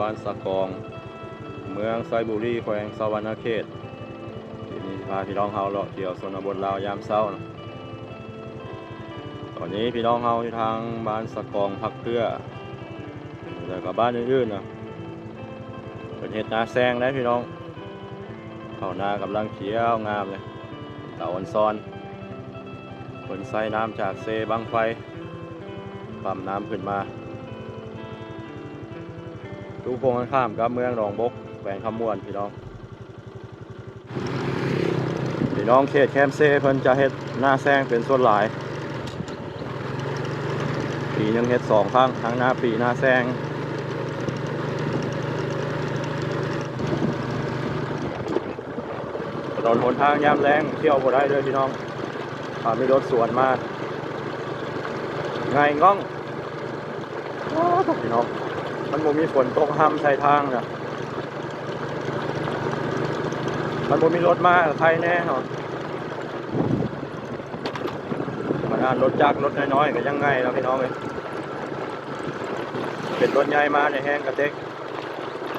ບ້ານສະກອງ ເມືອງໄຊບູລີ ແຂວງສະຫວັນນະເຂດ. ທີ່ນີ້ພາພີ່ນ້ອງເຮົາເລາະທ່ຽວຊົນນະບົດລາວຍາມເຊົ້າ. ຕອນນີ້ພີ່ນ້ອງເຮົາຢູ່ທາງບ້ານສະກອງ ພັກເກື້ອ ແລ້ວກໍບ້ານອື່ນໆນະ ເພິ່ນເຮັດນາແຊງໄດ໋ພີ່ນ້ອງ. ເຂົ້ານາກຳລັງຂຽວງາມເລີຍ ຕາອອນຊອນ. ເພິ່ນໃຊ້ນ້ຳຈາກເຊບັ້ງໄຟ ປ້ຳນ້ຳຂຶ້ນມາ. ຢູ່ກົງກັນຂ້າມກັບເມືອງໜອງບົກ ແຂວງຄຳມ່ວນພີ່ນ້ອງ. ພີ່ນ້ອງເຂດແຄມເຊເພິ່ນຈະເຮັດນາແຊງເປັນສ່ວນຫຼາຍ. ປີໜຶ່ງເຮັດສອງຄັ້ງ ທັງນາປີນາແຊງ. ຖະໜົນຫົນທາງຍາມແລ້ງທ່ຽວບໍ່ໄດ້ເດີພີ່ນ້ອງ ຖ້າມີລົດສວນມາ ໄຫງ່ງອງ. ໂອ້ ພີ່ນ້ອງ ມັນບໍ່ມີຝົນຕົກຮຳໃສ່ທາງນະ ມັນບໍ່ມີລົດມາໄຄແນ່ເນາະ. ຂະໜາດລົດຈັກລົດນ້ອຍໆກໍຍັງໄຫງ່ແລ້ວພີ່ນ້ອງເອີຍ ເປັນລົດໃຫຍ່ມານີ້ແຮງກະເຕັກ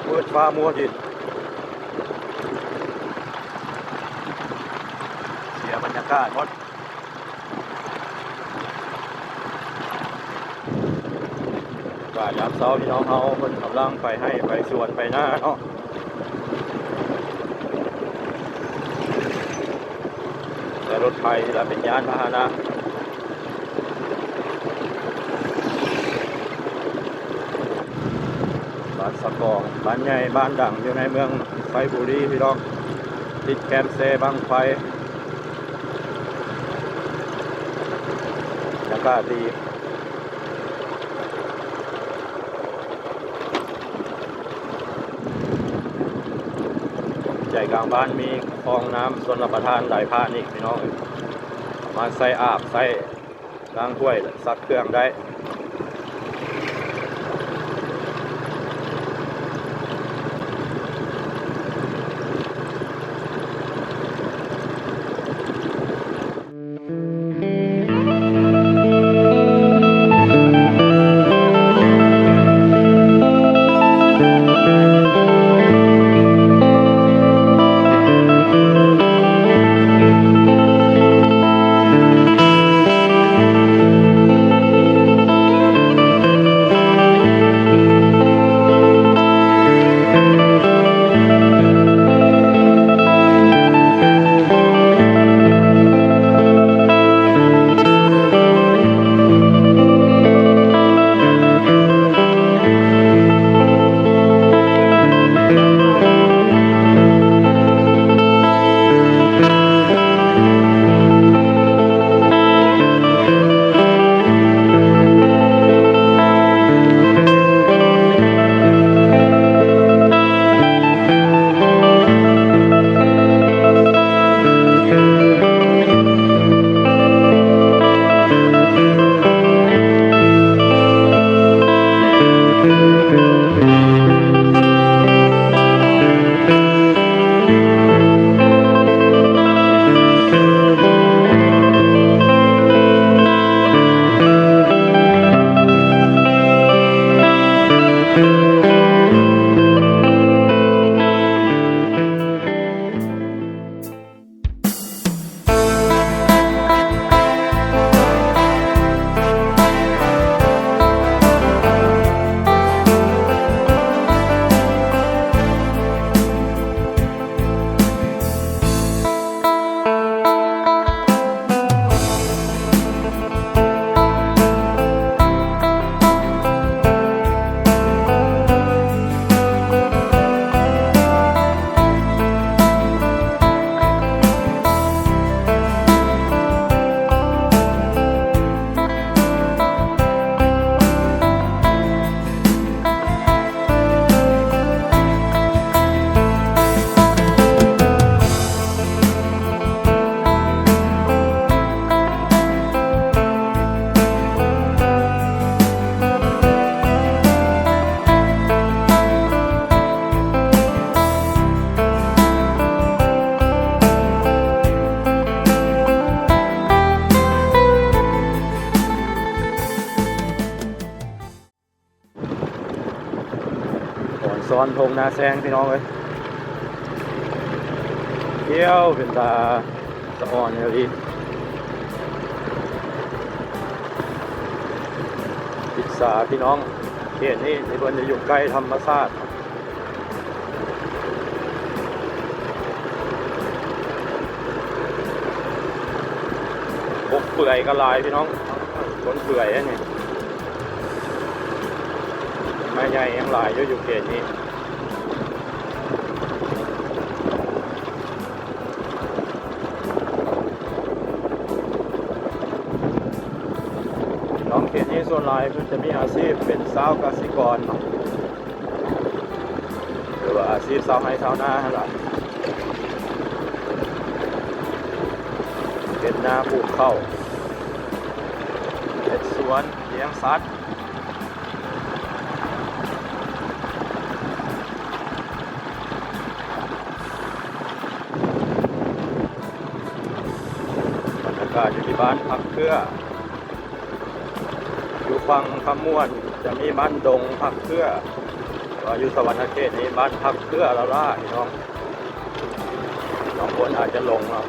ມືດຟ້າມົວດິນ ເສຍບັນຍາກາດໝົດ. ກາຍາມເຊົ້າ ພີ່ນ້ອງເຮົາເພິ່ນກຳລັງໄປໄຮ່ໄປສວນໄປນາເນາະ ແຕ່ລົດໄຖລະເປັນຍານພາຫະນະ. ບ້ານສະກອງ ບ້ານໃຫຍ່ບ້ານດັງຢູ່ໃນເມືອງໄຊບູລີພີ່ນ້ອງ ຕິດແຄມເຊບັ້ງໄຟ ບັນຍາກາດດີ. ໃຈກາງບ້ານມີຄອງນ້ຳຊົນລະປະທານໄຫຼຜ່ານອີກພີ່ນ້ອງ ມາໃຊ້ອາບໃຊ້ລ້າງຖ້ວຍ ຊັກເຄື່ອງໄດ້. ຕອນທົ່ງນາແຊງພີ່ນ້ອງເອີຍ ຂຽວເປັນຕາສະອອນອີ່ຫຼີ ອິດສາພີ່ນ້ອງ ເຂດນີ້ທີ່ເພິ່ນຈະຢູ່ໃກ້ທຳມະຊາດ. ກົກເປື່ອຍກໍຫຼາຍພີ່ນ້ອງ ຄົນເປື່ອຍອັນນີ້ ໄມ້ໃຫຍ່ຍັງຫຼາຍຢູ່ ຢູ່ເຂດນີ້. ພີ່ນ້ອງເຂດນີ້ສ່ວນຫຼາຍເພິ່ນຈະມີອາຊີບເປັນຊາວກະສິກອນເນາະ ຫຼືວ່າອາຊີບຊາວໄຮ່ຊາວນາຫັ້ນລະ ເຮັດນາປູກເຂົ້າ ເຮັດສວນ ລ້ຽງສັດ. ບັນຍາກາດຢູ່ທີ່ບ້ານພັກເຄືອ ຢູ່ຝັ່ງຄຳມ່ວນຈະມີບ້ານດົງພັກເຄືອ ແຕ່ວ່າຢູ່ສະຫວັນນະເຂດນີ້ບ້ານພັກເຄືອລາວໆ ພີ່ນ້ອງ. ບາງຄົນອາດຈະຫຼົງເນາະ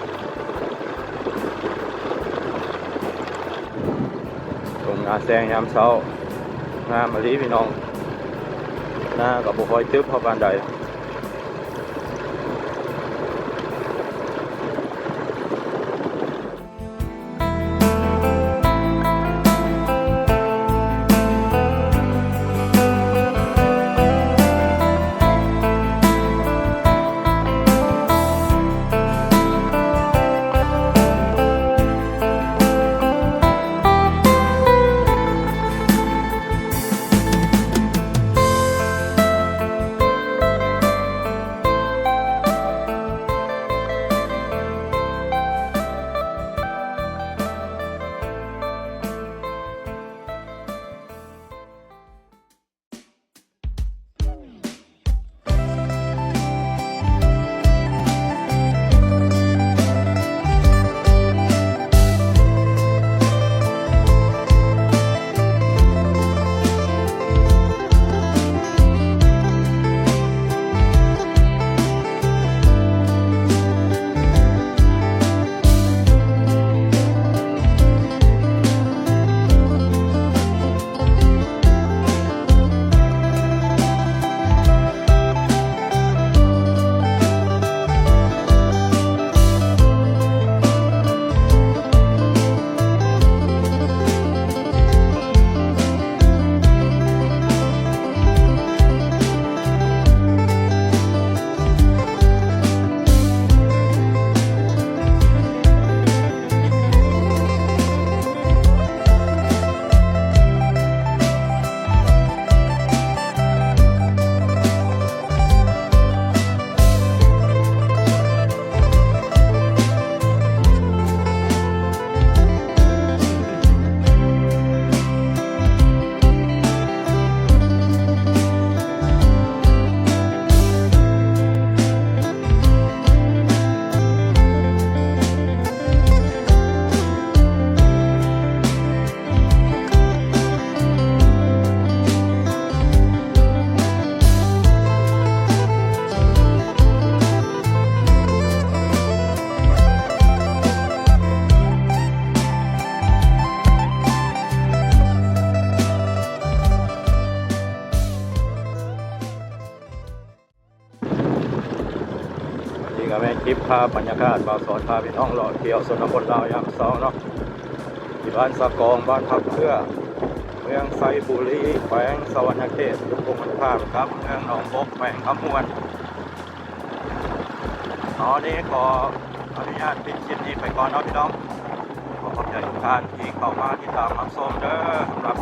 ທົ່ງນາແຊງຍາມເຊົ້າ ງາມອີ່ຫຼີພີ່ນ້ອງ ນາກໍບໍ່ຄ່ອຍຕຶບເທົ່າປານໃດ. ນີ້ກໍແມ່ນຄລິບພາບບັນຍາກາດ ບ່າວສອນພາພີ່ນ້ອງເລາະທ່ຽວຊົນນະບົດລາວຍາມເຊົ້າເນາະ ທີ່ບ້ານສະກອງ ບ້ານພັກເຄືອ ເມືອງໄຊບູລີ ແຂວງສະຫວັນນະເຂດ ຢູ່ກົງກັນຂ້າມກັບເມືອງໜອງບົກ ແຂວງຄຳມ່ວນ. ຕອນນີ້ຂໍອະນຸຍາດປິດຄລິບນີ້ໄປກ່ອນເນາະພີ່ນ້ອງ. ຂໍຂອບໃຈທຸກທ່ານທີ່ເຂົ້າມາຕິດຕາມຮັບຊົມເດີ. ສຳລັບ